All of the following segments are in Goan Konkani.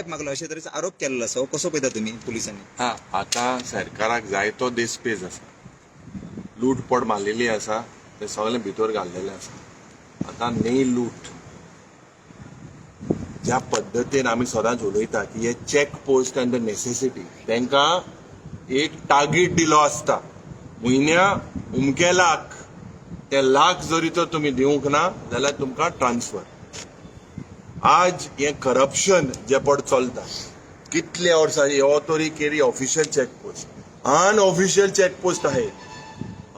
ब्रायब मागलो अशे तरेचो आरोप केल्लो आसा. हो कसो पळयता तुमी पुलिसांनी? हा, आतां सरकाराक जायतो देसपेज आसा, लूटपट मारलेली आसा, ते सगळें भितर घाल्लेलें आसा. आतां न्ही लूट ज्या पद्दतीन आमी सदांच उलयता की हे check post and the necessity, तांकां एक टार्गेट दिलो आसता म्हयन्या उमके लाख, ते लाख जरी तर तुमी दिवंक ना जाल्यार तुमकां ट्रान्सफर. आज हें करप्शन जें पड चलता कितले वर्सां, हो तरी केरी official check post, unofficial check post आहे.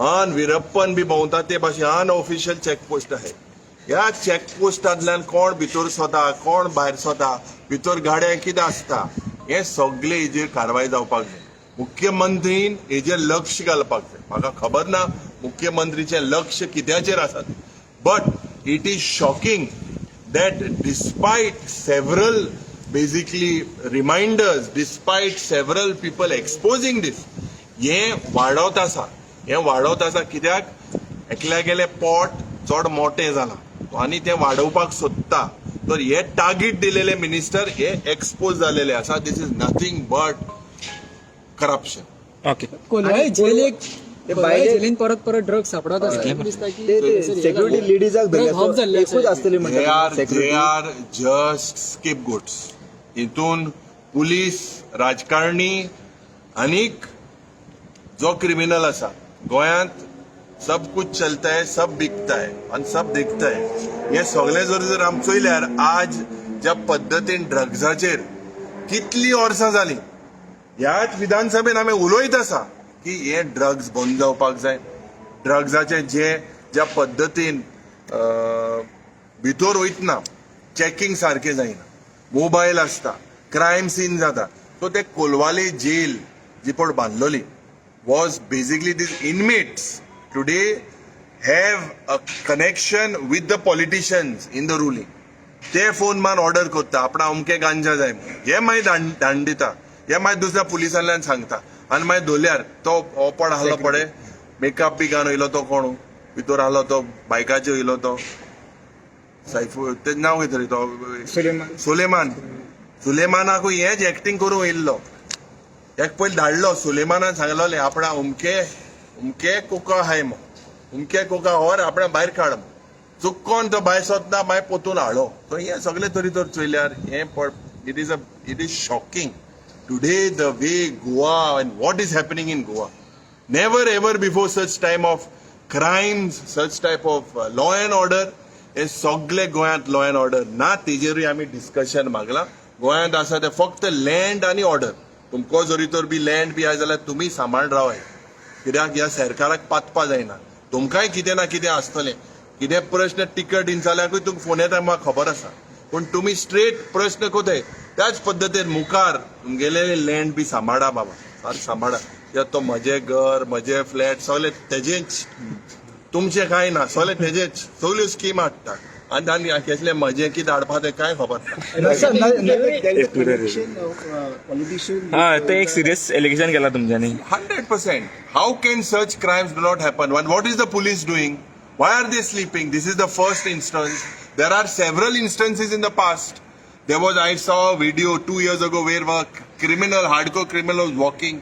अन विरप्पन बी भोंवता ते भाशेन अनऑफिशियल चेक पोस्ट आहे. ह्या चेक पोस्टांतल्यान कोण भितर सोता, कोण भायर सोता, भितर गाड्या कितें आसता, हें सगळें हेजेर कारवाय जावपाक जाय. मुख्यमंत्रीन हेजेर लक्ष घालपाक जाय. म्हाका खबर ना मुख्यमंत्रीचें लक्ष कित्याचेर आसा, but it is shocking that despite several basically reminders, despite several people exposing this, हे वाडत आसा. हे वाडत आसा कित्याक एकल्या गेले पोट चड मोठें जालां आनी ते वाडोवपाक सोदता. तर हे टार्गेट दिलेले मिनिस्टर हे एक्सपोज जालेले आसा. This is nothing but corruption. Okay. Colva jail एक ते कोलवाळे बायले- जेलीन परत परत ड्रग्स सापडत आसा. दिसता की ते सेक्युरिटी लेडीजाक ड्रग हब जाल्ले एकूच आसा. आसतली They म्हणटा are they security. are just scapegoats. हितून पुलीस, राजकारणी आनीक जो क्रिमिनल आसा. गोंयांत सब कुछ चलता है, सब बिकता है आनी सब दिखता है. हे सगळें जर जर आमी चोयल्यार आज ज्या पद्दतीन ड्रग्साचेर कितलीं वर्सां जालीं ह्याच विधानसभेन आमी उलयत आसा की हे ड्रग्स बंद जावपाक जाय. ड्रग्साचे जे ज्या पद्दतीन भितर वयतना चॅकिंग सारकें जायना, मोबायल आसता, क्रायम सीन जाता. सो ते कोलवाले जेल जी पळ बांदलोली was basically these inmates today have a connection with the politicians in the ruling. ते फोन मान ऑर्डर करता, आपणा अमके गांजा जाय म्हणून. हे मागीर धाडून दिता, हे मागीर दुसऱ्या पुलिसांल्यान सांगता आनी मागीर धोल्यार तो हो पड आहलो पळय मेकअप बी घालून येयलो तो कोण भितर आहलो तो बायकाचेर येयलो तो सायफू, तेजें नांव कितें तरी तो सुलेमान. सुलेमान. सुलेमानाकूय हेच एक्टिंग करूंक येयल्लो. एक पयलीं धाडलो, सुलेमानान सांगलोलें आपणा उमके उमके कोका हाय मग, उमके कोका व्हर, आपणा भायर काड. चुकोन तो भायर सोदना, मागीर पोतून हाडलो. सो हें सगळें तरी तर चोयल्यार हें it is shocking today the way Goa and what is happening in Goa. Never ever before such time of crimes, such type of law and order. हे सगळे गोंयांत लॉ अँड ऑर्डर ना, तेजेरूय आमी डिस्कशन मागला. गोंयांत आसा ते फक्त लँड आनी ऑर्डर. तुमकां जरी तर बी लँड बी आसा जाल्यार तुमी सांबाळ रावाय, कित्याक ह्या सरकाराक पातपा जायना. तुमकांय कितें ना कितें आसतलें. कितें प्रश्न टिकट इन जाल्यारूय तुमकां फोन येता, म्हाका खबर आसा. पूण तुमी स्ट्रेट प्रश्न कोताय त्याच पद्दतीन मुखार तुमगेले लँड बी सांबाळा बाबा, सारकें सांबाळा. कित्याक तो म्हजें घर, म्हजें फ्लॅट सगळें तेजेच, तुमचें कांय ना, सगळें तेजेच. सगल्यो स्कीम हाडटा आनी आनी कसलें म्हजें कितें हाडपा तें कांय खबर ना. पॉलिटिशियन. हा, ते एक सिरियस एलिगेशन केला तुमच्यांनी. 100%. How can such crimes do not happen? And what is the police doing? Why are they sleeping? This is the first instance. There are several instances in the past. There was, I saw a video 2 years ago where a criminal, hardcore criminal was walking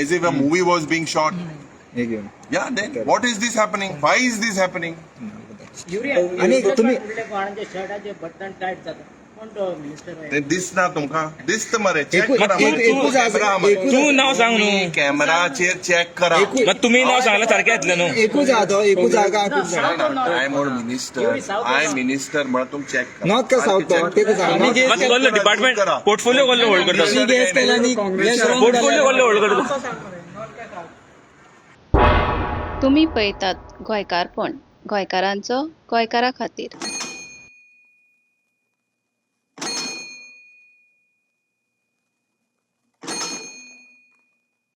as if a movie was being shot. हे घेऊन. Yeah, then what is this happening? Why is this happening? आणि तुम्ही कोणाच्या शर्टाचे बटन टायट जाता, कोण तो मिनिस्टर? ते दिसना तुमकां? दिसता मरे, चेक करा. एकूच आसा, एकूच. तूं नाव सांग न्हू. कॅमेराचेर चेक करा. मग तुम्ही नाव सांगला सारकें येतलें न्हू. एकूच आहा तो, एकूच आहा काय खूप जाण? I am minister, I minister म्हणून तुमी चेक करा. नॉर्थ का साऊथ तो ते सांग. मात कसलो डिपार्टमेंट, पोर्टफोलिओ कसलो होल्ड करता? गॅस केला आणि गॅस wrong portfolio कसलो होल्ड करता? तुमी पळयतात गोंयकारपण, गोंयकारांचो गोंयकारा खातीर.